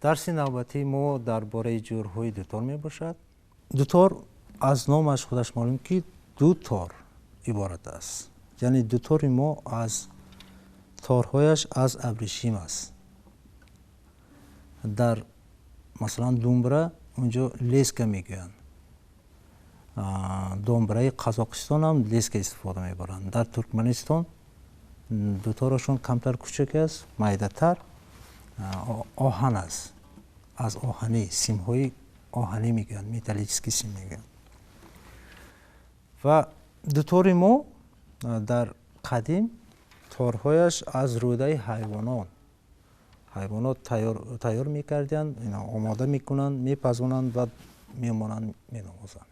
Дарси навбатии мо дар бораи ҷурҳои дутор мебошад. Дутор аз номаш худаш маълум, ки ду тор иборат аст. Яъне дутори мо аз торҳояш аз абрешим аст. Дар масалан думбра унҷо леска мегӯянд. Домбраи Қазоқистон ҳам леска истифода мебаранд. Дар Туркманистон дуторашон камтар кучак аст, майдатар, оҳан аст. Аз оҳанӣ, симҳои оҳанӣ мегӯянд, металлический сим мегӯянд. Ва дутори мо дар қадим торҳояш аз рӯдаи ҳайвонот тайёр мекарданд, омода мекунанд, мепазонанд ва мемонанд, менавозанд.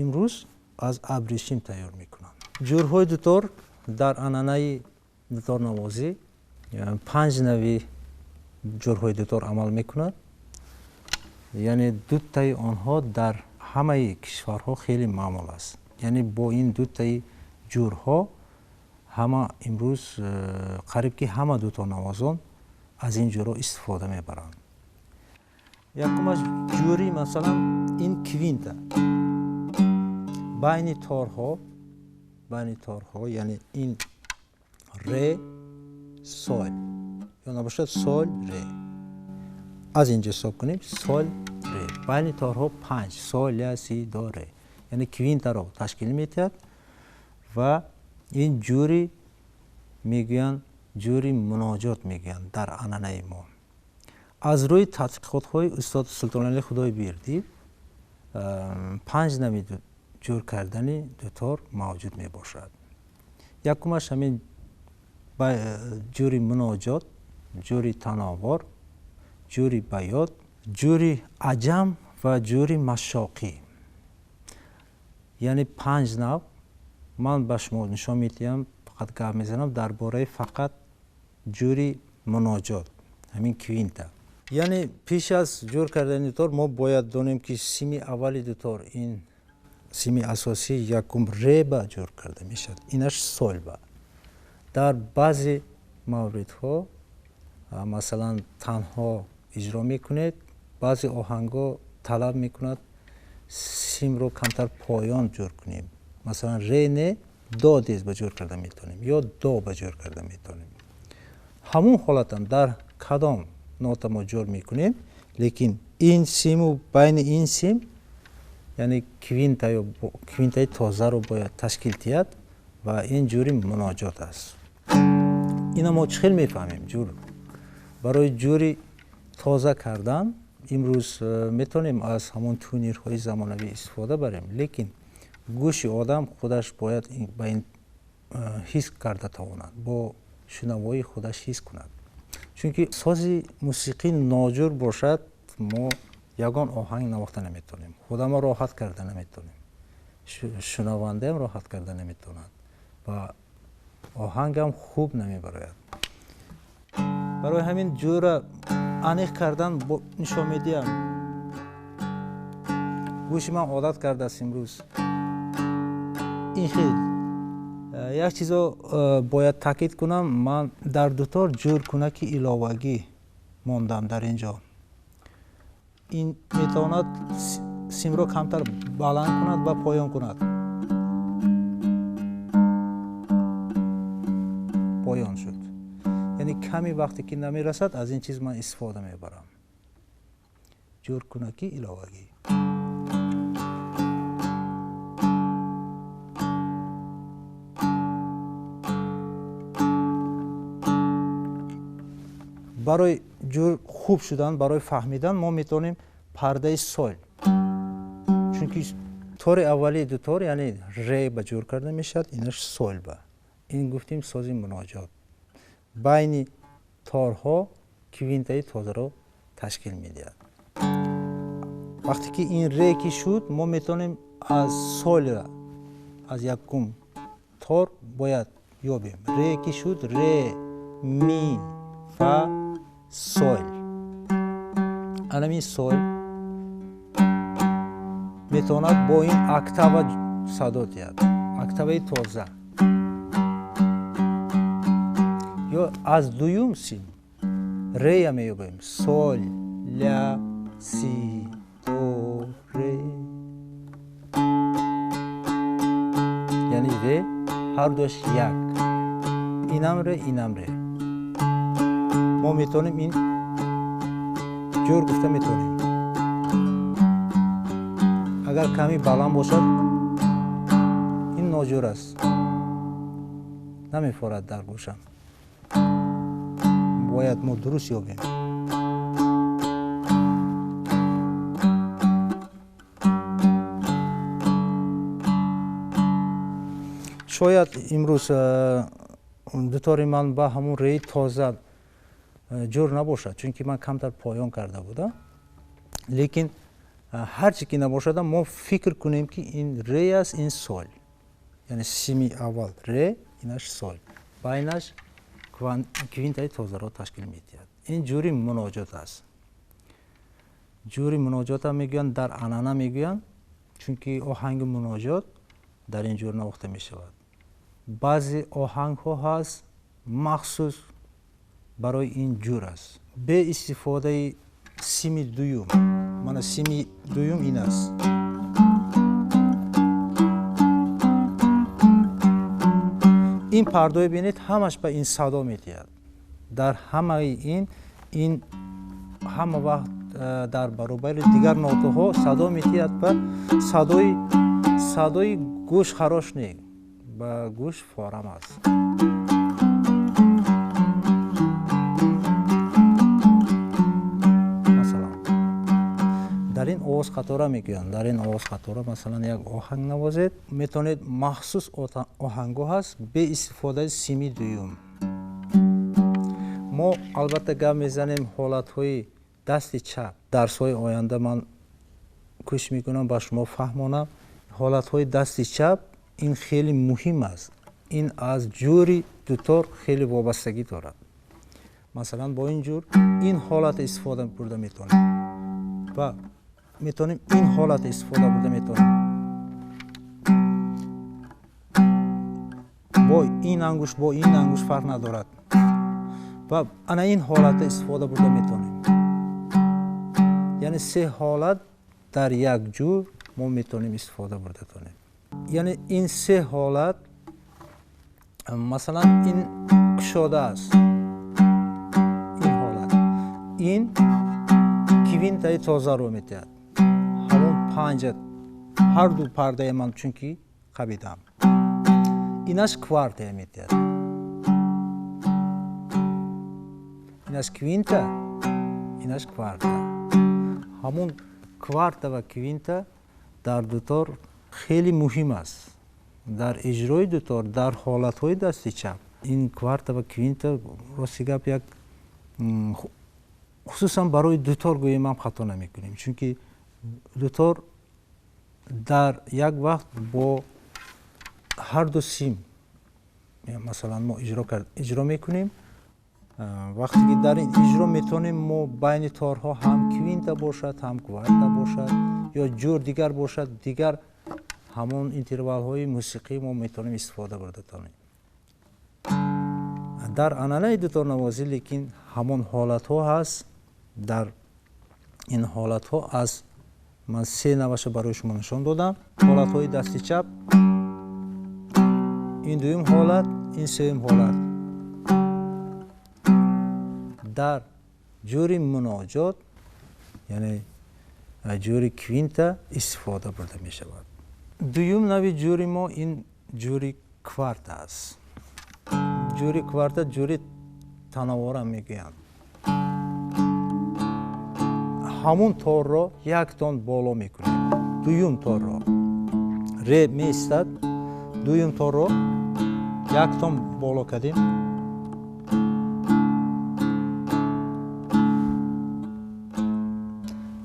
Имрӯз аз абрешим тайёр мекунанд. Ҷурҳои дутор дар анъанаи дуторнавозӣ 5 нави ҷурҳои дутор амал мекунад. Яъне дутаи онҳо дар ҳамаи кишварҳо хеле маъмул аст. Яъне бо ин дутаи ҷурҳо ҳама имрӯз қариб ки ҳама дуторнавозон аз ин ҷурҳо истифода мебаранд. Якумаш ҷури масалан ин квинта. Байни торҳо, яъне ин ре, сол ё набошад сол, ре. Аз инҷо ҳисоб кунем сол, ре. Байни торҳо 5 сол, ля, си, до, ре. Яъне квинтаро ташкил медиҳад ва ин ҷури мегӯянд, ҷури муноҷот мегӯянд дар анъанаи мо. Аз рӯи тадқиқотҳои устод Султонали Худойбердиев 5 нави ҷур кардани дутор мавҷуд мебошад. Якумаш ҳамин ҷури муноҷот, ҷури тановор, ҷури баёт, ҷури аҷам ва ҷури машоқӣ. Яъне 5 нав ман ба шумо нишон медиҳам, фақат гап мезанам дар бораи фақат ҷури муноҷот, ҳамин квинта. Яъне пеш аз ҷур кардани дутор мо бояд донем, ки сими аввали дутор ин сими асосӣ якум ре ба ҷур карда мешавад, инаш сол ба. Дар баъзе мавридҳо масалан танҳо иҷро мекунед, баъзе оҳангҳо талаб мекунад симро камтар поён ҷур кунем. Масалан ре не, до диз ба ҷур карда метавонем ё до ба ҷур карда метавонем. Ҳамон ҳолатам дар кадом нота мо ҷур мекунем, лекин ин симу байни ин сим, яъне квинта ё квинтаи тозаро бояд ташкил диҳад ва ин ҷури муноҷот аст. Ина мо чӣ хел мефаҳмем ҷур? Барои ҷури тоза кардан имрӯз метавонем аз ҳамон тунирҳои замонавӣ истифода барем, лекин гӯши одам худаш бояд ба ин ҳис карда тавонад, бо шунавоии худаш ҳис кунад. Чунки сози мусиқӣ ноҷур бошад, мо ягон оҳанг навохта наметавонем, худамо роҳат карда наметавонем, шунавандаам роҳат карда наметавонад ва оҳангам хуб намебарояд. Барои ҳамин ҷура аниқ кардан нишон медиҳам. Гӯши ман одат кардааст имрӯз. Ин хел як чизо бояд таъкид кунам, ман дар дутор ҷуркунаки иловагӣ мондам дар ин ҷо. Ин метавонад симро камтар баланд кунад ва поён кунад. Поён шуд. Яъне ками вақте ки намерасад, аз ин чиз ман истифода мебарам. Ҷуркунаки иловагӣ. Барои ҷур хуб шудан, барои фаҳмидан мо метавонем пардаи сол, чунки тори аввали дутор, яъне ре ба ҷур карда мешавад, инаш сол ба. Ин гуфтем сози муноҷот. Байни торҳо квинтаи тозаро ташкил медиҳад. Вақте ки ин ре ки шуд, мо метавонем аз солра, аз якум тор бояд ёбем. Ре ки шуд, ре, ми, фа, сол. Анамин сол метавонад бо ин октава садо диҳад, октаваи тоза. Ё аз дуюм сим рея меёбем, сол, ля, си, до, ре. Яъне ре ҳар дуяш як. Инам ре, инам ре. Мо метавонем ин ҷур гуфта метавонем. Агар ками баланд бошад, ин ноҷур аст. Намефорад дар гӯшам. Бояд мо дуруст ёбем. Шояд имрӯз дутори ман ба ҳамун реи тоза ҷур набошад, чунки ман камтар поён карда будам. Лекин ҳар чӣ ки набошад, мо фикр кунем, ки ин ре аст, ин сол. Яъне сими аввал ре, инаш сол. Байнаш квинтаи тозаро ташкил медиҳад. Ин ҷури муноҷот аст. Ҷури муноҷот ҳам мегӯянд, дар анъана мегӯянд, чунки оҳанги муноҷот дар ин ҷур навохта мешавад. Баъзе оҳангҳо ҳаст махсус барои ин ҷур аст. Бе истифодаи сими дуюм. Мана сими дуюм ин аст. Ин пардое бинед, ҳамаш ба ин садо медиҳад. Дар ҳамаи ин ҳама вақт дар баробари дигар нотаҳо садо медиҳад ва садои гӯш харош не, ба гӯш форам аст. Масалан, дар ин овоз қатора мегӯянд. Дар ин овоз қатора масалан як оҳанг навозед, метавонед махсус оҳангҳо ҳаст бе истифодаи сими дуюм. Мо албатта гап мезанем ҳолатҳои дасти чап. Дарсҳои оянда ман кӯшиш мекунам ба шумо фаҳмонам. Ҳолатҳои дасти чап ин хеле муҳим аст. Ин аз ҷури дутор хеле вобастагӣ дорад. Масалан, бо ин ҷур ин ҳолат истифода бурда метавонем ва метавонем ин ҳолат истифода бурда метавонем. Бо ин ангушт, бо ин ангушт фарқ надорад. Ва ана ин ҳолат истифода бурда метавонем. Яъне се ҳолат дар як ҷур мо метавонем истифода бурда тавонем. Яъне ин се ҳолат, масалан, ин кушода аст. Ин ҳолат. Ин квинтаи тозаро медиҳад. Ҳамон панҷа, ҳар ду пардаи ман чунки қабидам. Инаш квартая медиҳад. Инаш квинта, инаш кварта. Ҳамон кварта ва квинта дар дутор хеле муҳим аст. Дар иҷрои дутор, дар ҳолатҳои дасти чап, ин кварта ва квинта рости гап як хусусан барои дутор гӯем ҳам хато намекунем, чунки дутор дар як вақт бо ҳар ду сим масалан мо иҷро мекунем. Вақте ки дар ин иҷро метавонем мо байни торҳо ҳам квинта бошад, ҳам кварта бошад ё ҷур дигар бошад, дигар ҳамон интервалҳои мусиқӣ мо метавонем истифода бурда тавонем. Дар анъанаи дуторнавозӣ лекин ҳамон ҳолатҳо ҳаст. Дар ин ҳолатҳо аз ман се наваша барои шумо нишон додам. Ҳолатҳои дасти чап, ин дуюм ҳолат, ин сеюм ҳолат. Дар ҷури муноҷот, яъне ҷури квинта истифода бурда мешавад. Дуюм нави ҷури мо ин ҷури кварта аст. Ҷури кварта ҷури танавора мегӯянд. Ҳамун торро як тон боло мекунем. Дуюм торро ре меистад, дуюм торро як тон боло кардем.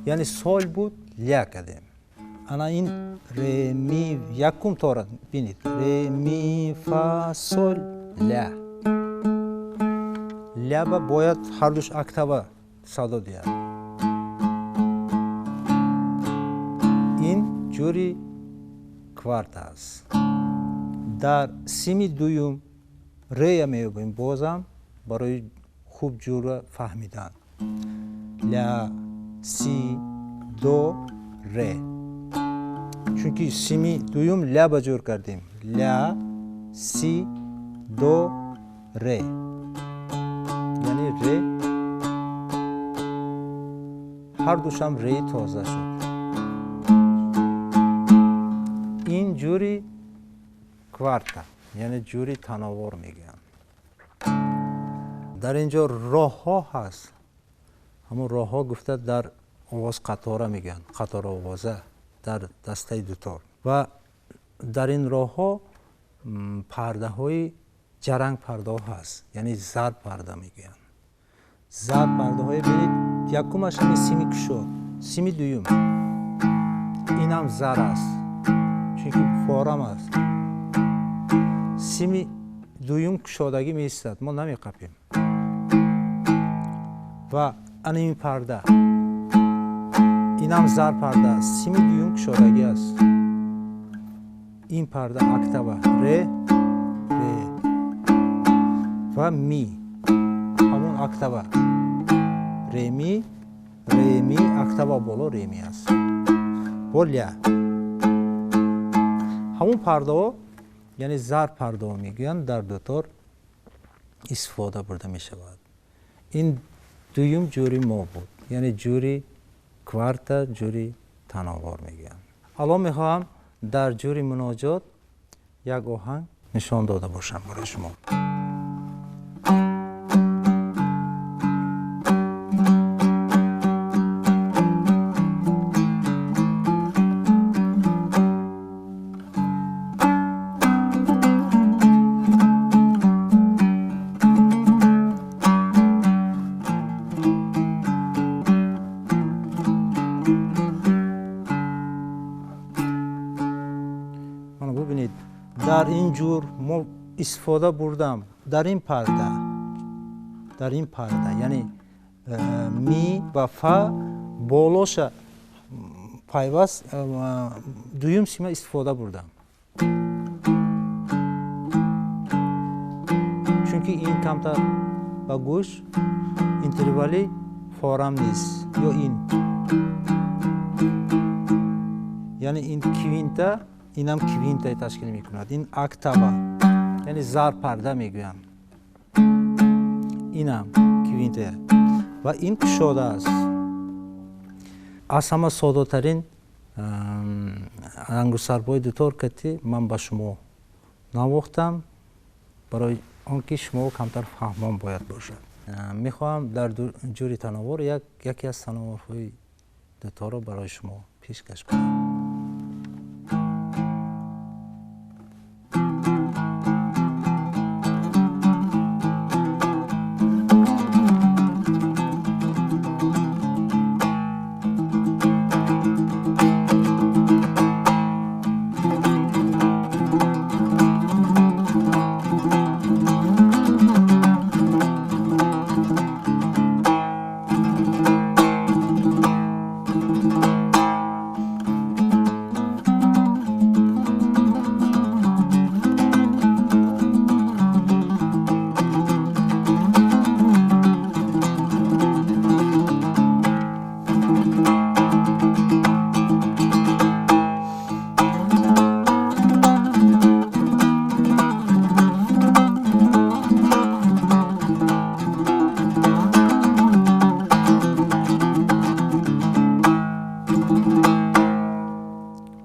Яъне сол буд, ля кардем. Ана ин ре, ми, якум тора бинед. Ре, ми, фа, сол, ля. Ля ба бояд ҳардуш октава садо диҳад. Ин ҷури кварта аст. Дар сими дуюм рея меёбем бозам барои хуб ҷурра фаҳмидан. Ля, си, до, ре. Чунки сими дуюм ля ба ҷур кардем. Ля, си, до, ре. Яъне ре ҳар душам реи тоза шуд. Ин ҷури кварта, яъне ҷури тановор мегӯянд. Дар ин ҷо роҳҳо ҳаст. Ҳамон роҳҳо гуфта дар овоз қатора мегӯянд, қатора овоза дар дастаи дутор. Ва дар ин роҳҳо пардаҳои ҷаранг пардаҳо ҳаст, яъне зарб парда мегӯянд. Зарб пардаҳое бинед, якумаш ҳамин сими кушод, сими дуюм инам зар аст, чунки форам аст. Сими дуюм кушодагӣ меистад, мо намеқапем. Ва ана ин парда, инам зар парда аст, сими дуюм кушодагӣ аст. Ин парда октава ре, ре ва ми, ҳамон октава ре ми, ре ми, октава боло ре ми аст. Бо ля. Ҳамон пардаҳо, яъне зарб пардаҳо мегӯянд, дар дутор истифода бурда мешавад. Ин дуюм ҷури мо буд, яъне ҷури кварта, ҷури тановор мегӯянд. Ҳоло мехоҳам дар ҷури муноҷот як оҳанг нишон дода бошам барои шумо. Дар ин ҷур мо истифода бурдам дар ин парда, дар ин парда, яъне ми ва фа болоша пайваст дуюм сима истифода бурдам, чунки ин камтар ба гӯш интервали форам нест, ё ин, яъне ин квинта, инам квинтае ташкил мекунад. Ин октава, яъне зарб парда мегӯянд. Инам квинтае ва ин кушода аст. Аз ҳама соддатарин ангуштсарбҳои дутор кати ман ба шумо навохтам, барои он ки шумо камтар фаҳмон бояд бошад. Мехоҳам дар ҷури тановор яке аз тановорҳои дуторро барои шумо пешкаш кунам.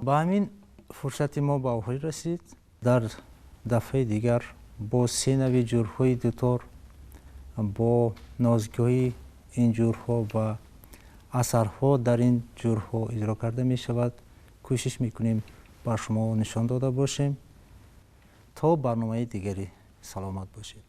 Ба ҳамин фурсати мо ба охир расид. Дар дафъаи дигар бо се нави ҷурҳои дутор, бо нозикиҳои ин ҷурҳо ва асарҳо дар ин ҷурҳо иҷро карда мешавад, кӯшиш мекунем бар шумо нишон дода бошем. То барномаи дигаре саломат бошед.